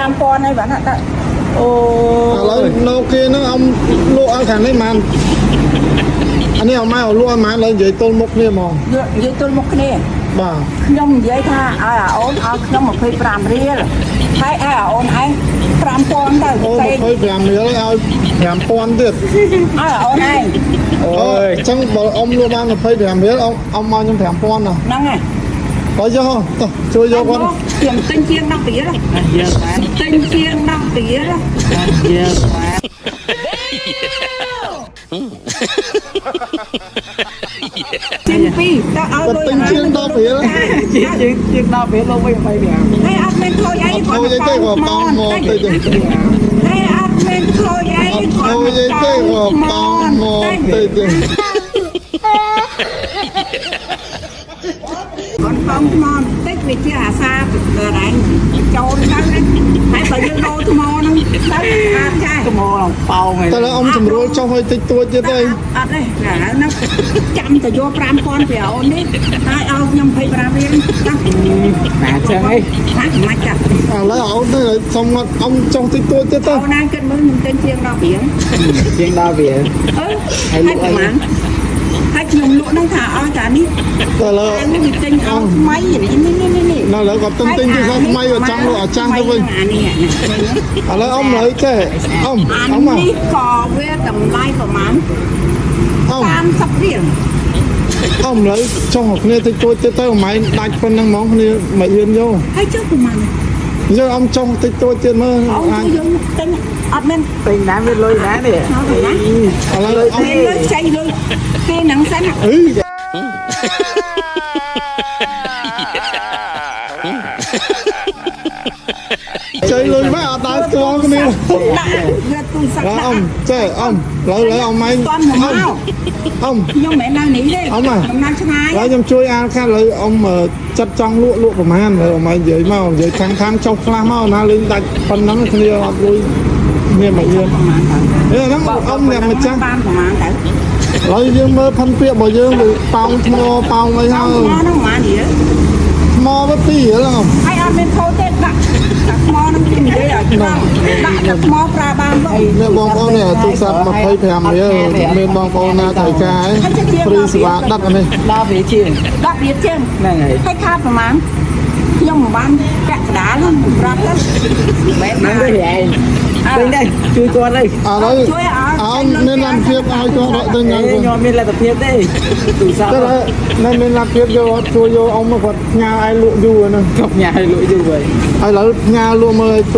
5000ហើយបាទណា អូ ឥឡូវនៅគេហ្នឹងអ៊ំលក់ឲ្យខាងនេះម៉ានអានេះអ៊ំមកលក់ឲ្យម៉ានឡើយនិយាយទល់មុខគ្នាហ្មង និយាយទល់មុខគ្នា បាទ ខ្ញុំនិយាយថាឲ្យអាអូនឲ្យខ្ញុំ25រៀលហើយឲ្យអាអូនឯង5000ទៅ អូ ផ្សេង 25រៀលឲ្យ5000ទៀត ឲ្យអាអូនឯង អូអញ្ចឹងបើអ៊ំលក់បាន25រៀលអ៊ំអ៊ំមកខ្ញុំ5000ណា ហ្នឹងហើយ បើយកតោះជួយយកគាត់ ខ្ញុំទិញជាង10រៀល យើងបាន ទិញជាង10រៀល យើងបាន ជាង2តើឲ្យលុយ គាត់ទិញជាង10រៀល ជាងជាងជាង10រៀលលោកវិញ25 ហើយអត់មានខូចអី អត់ខូចអីទេក៏ប៉ោងមកតិចទេ ហើយអត់មានខូចអី អត់ខូចអីទេក៏ប៉ោងមកតិចទេ គាត់ប៉ោងថ្មបន្តិចវាជាអាសាកន្លែងចូលទៅណាហើយបើយើងដូរថ្មហ្នឹងទៅអាចចា ថ្មឡើងប៉ោងហើយ តើអ៊ំស្រួលចុះឲ្យតិចតួចទៀតទេ អត់ទេឥឡូវហ្នឹងចាំទៅយក5000ពីអូននេះហើយឲ្យខ្ញុំ25រៀលតា ណាចឹងអី ណាមិនចា ឥឡូវអូនទៅសុំគាត់អ៊ំចុះតិចតួចទៀតទៅ អូនណាគិតមើលខ្ញុំទិញជាង10រៀល ជាង10រៀល អឺហើយប្រហែលហើយខ្ញុំលក់ហ្នឹងថាអស់តានេះ តើឥឡូវ តែនេះវាទិញអស់ថ្មីនេះនេះនេះនេះ នៅឥឡូវគាត់ទិញទិញទូរស័ព្ទថ្មីគាត់ចង់លក់អាចាស់ទៅវិញ អានេះណា ឥឡូវអ៊ំលើចេះអ៊ំ អា អ៊ំ នេះក៏វាតម្លៃប្រហែល អ៊ំ 30រៀល អ៊ំលើចុះគ្នាតិចតួចទៀតទៅម៉ែដាច់ប៉ុណ្ណឹងហ្មងគ្នាមិនហ៊ានយក ហើយចុះប្រហែល យើងអ៊ំចុះតិចតួចទៀតមើល អូន អាច យើងទិញអត់មាន ទិញណាវាលុយណានេះ ឥឡូវអ៊ំ មានលុយខ្ចីលុយគេហ្នឹងសិន អីចៃលុយមកអត់ដើរស្គាល់គ្នា ដាក់វាទូរស័ព្ទ ឡើយអ៊ំ ដាក់ ចេះអ៊ំឡើយឡើយអ៊ំម៉ែ តន់មក អ៊ំអ៊ំ ខ្ញុំមិនមែននៅនេះទេខ្ញុំនៅឆ្ងាយ ឡើយខ្ញុំជួយអានខាងឡើយអ៊ំចិត្តចង់លក់លក់ប្រហែលឡើយអ៊ំឯងនិយាយមកនិយាយខាងខាងចុះខ្លះមកណាលេងដាច់ប៉ុណ្ណឹងគ្នាអត់លុយមានមកយឿន ប្រហែលទៅ អេហ្នឹងអ៊ំអ្នកម្ចាស់ បានប្រហែលទៅ ឡើយយើងមើលផិនពាក្យរបស់យើងវាប៉ោងថ្មប៉ោងអីហើយ ថ្មហ្នឹងប្រហែលរៀល ថ្មវាពីររៀលអ៊ំ ហើយអត់មានខូចទេដាក់តែថ្មហ្នឹងគេនិយាយឲ្យត្រង់ដាក់តែថ្មប្រើបានវិញ អ្នកបងប្អូននេះទូរស័ព្ទ25រៀលមានបងប្អូនណាត្រូវការព្រីសេវាដឹកអានេះ 10រៀលជាង 10រៀលជាង ហ្នឹងហើយ ហើយខាតប្រហែលខ្ញុំមិនបានពាក់កដាលហ្នឹងប្រាប់ទៅមិន ហ្នឹង មែន ទៅឯងទិញដែរជួយគាត់ទៅ ឥឡូវ ជួយឲ្យ អោមានលទ្ធភាពឲ្យគាត់រកទិញឲ្យគាត់ ខ្ញុំមានលទ្ធភាពទេទូរស័ព្ទ តែនៅមានលទ្ធភាពយកអត់ជួយយកអ៊ំគាត់ផ្ញើឲ្យលក់យូរហ្នឹង គាត់ញ៉ាំឲ្យលក់យូរហើយ ឥឡូវផ្ញើលក់មើលទូ